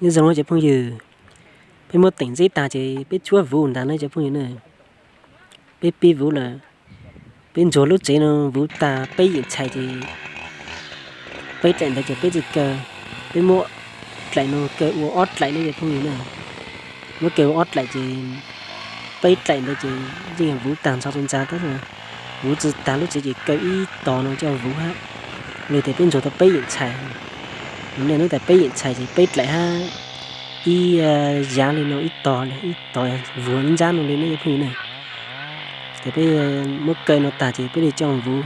Nyob zoo cov phooj ywg, peb muab teem ntxib tag ces peb tsuab vuv ntag na cov phooj ywg na. Peb pib vuv lawm, peb ntxuag lub tsev no vuv tag peb yeem txhais ces peb dlaim ntawd ces peb tsis kaw, peb muab dlaim no kaw ua ob dlaim ne cov phooj ywg na. Muab kaw ua ob dlaim ces peb dlaim ntawd ces yeej vuv tag ntxhov txhua ntxa tab sis vuv tsis tag lub tsev ces kaw ib tog no coj vuv hab. Li tias peb ntxuag tau peb yeem txhais, nej nub tas peb yeem txhais ces peb dlaim hab ib yav li no ib tog, ib tog vuag ib ntsab no li ne cov phooj ywg na. Ces peb muab kaw no tag ces peb li coj vuv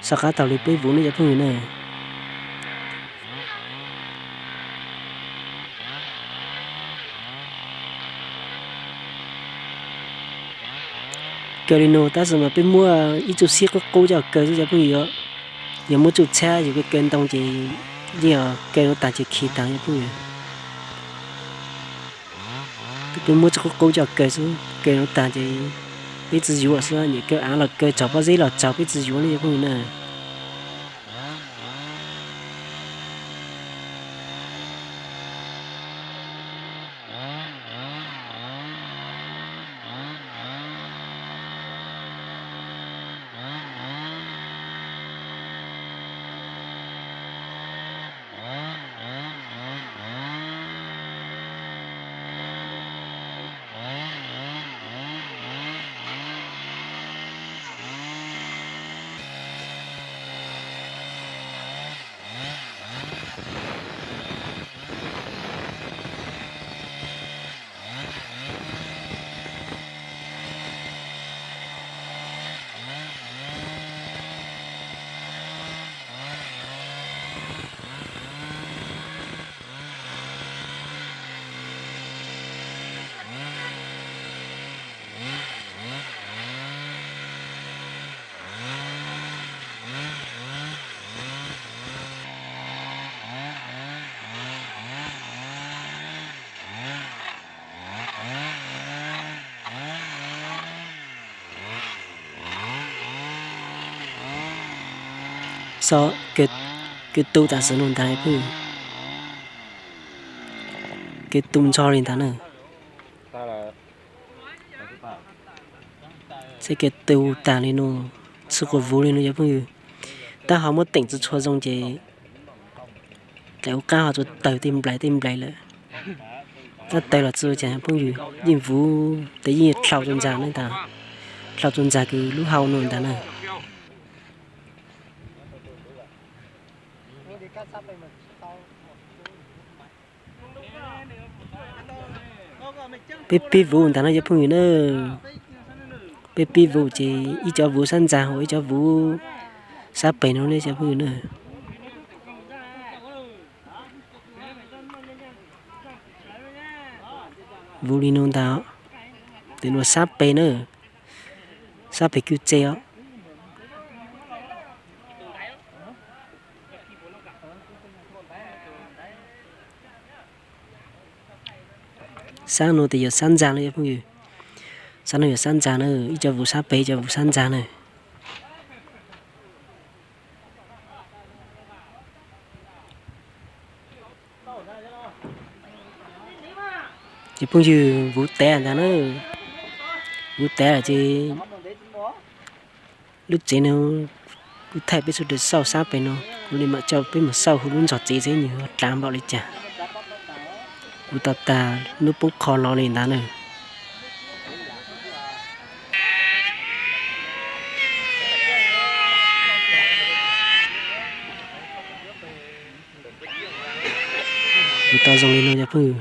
soj qab taug li peb vuv ne cov phooj ywg na. Kaw li no tab sis mas peb muab ib txuj xib qub qub coj kaw xwb cov phooj ywg. Yog muab txuj txhab yog kaw kaw ntoo ces yeej kaw no tag ces khi tag cov phooj ywg. Peb muab txuj qub qub coj kaw xwb, kaw no tag ces peb tsis yuav xwb, niam kaw av los kaw tsaug pob zeb los tsaug peb tsis yuav ne cov phooj ywg na. Xob, kws tu tam sim no ntag phooj ywg. Kws tu ntxho li ntag na. Saib kws tu tag li no, txhij quas vuv li no cov phooj ywg. Tab ho muab teem tsis tshua zoo ces daim ua qab ho tsuas tawg tej nplais tej nplais lawm. Tab tawg los tsis ua cas phooj ywg, yeej vuv tes yeej dlhau txuas ntxag na ntag, dlhau txuas ntxag kws lub hau no ntag na. Peb pib vuv ntag no cov phooj ywg na. Peb pib vuv ces ib cov vuv sab ntxag ua ib cov vuv sab pem no ne cov phooj ywg na. Vuv li no ntag, tes no sab pem na, sab pem kwj tse os. Sab no tes yog sab ntxag na cov phooj ywg. Sab no yog sab ntxag na, ib cov vuv sab pem ib cov vuv sab ntxag na. Ces phooj ywg, vuv tav ntag na, vuv tav lawm ces lub tsev no kuv thaij peb sawv daws xauj sab pem no, kuv li mam coj peb mus xauj hu lub ntxog tsev seb nws dlav npaum li cas. Kuv tau tag hnub poob qho los li ntag na. Kuv tau zoo li no cov phooj ywg.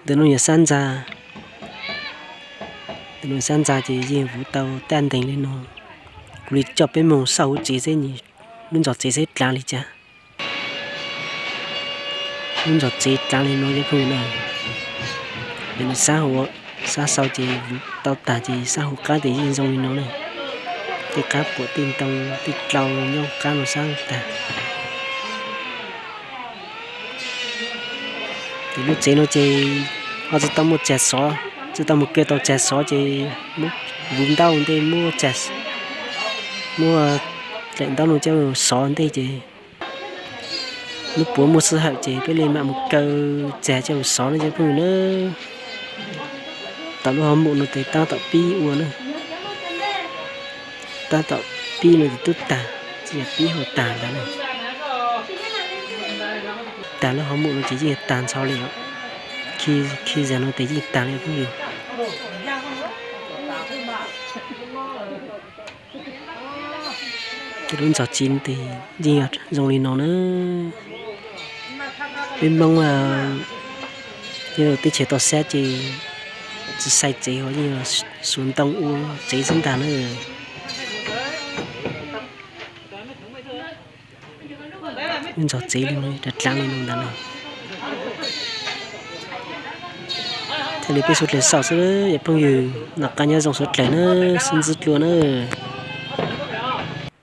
Ntawm no yog sab ntxa, ntawm no sab ntxa ces yeej vuv tau taj ntees li no. Kuv li coj peb mus xauj huv tsev seb lub ntxog tsev seb dlav li cas. Lub ntxog tsev dlav li no cov phooj ywg na. Ntawm no sab hauv, sab sau ces vuv tau tag ces sab hauv qab ces yeej zoo li no na. Tej qab puam tej ntoo tej dlau nyob qab no sab tag. Ces lub tsev no ces ho tsis tau muaj tsag xov, tsis tau mus kiag tau tsag xov ces muab vuv ntaub ntej muab tsag, muab daim ntaub no coj xov ntej ces Lub puav muaj sij hawm ces peb li mam mus kaw txag coj mus xov no cov phooj ywg na. Tom lub hauv mum no ces tab tom pib ua na. Tab tom pib no ces twb tag, tsis yog pib hauv tag ntag na. Tag lub hauv mum no ces yeej tag ntxhov li os. Khi, khi zag no ces yeej tag li phooj ywg. Ces lub ntxog txiv ces yeej yog zoo li no na. Peb Hmoob teb chaws toj siab ces tsis xaiv tsev ho yeej yog xuas ntoo ua tsev xwb ntag na. Lub ntxog txiv li no, dlav dlav li no ntag na. Thiaj li peb suav dlawg xauj xwb, yog phooj ywg noj qab nyob zoo suav dlawg na, sib ntsib dlua na.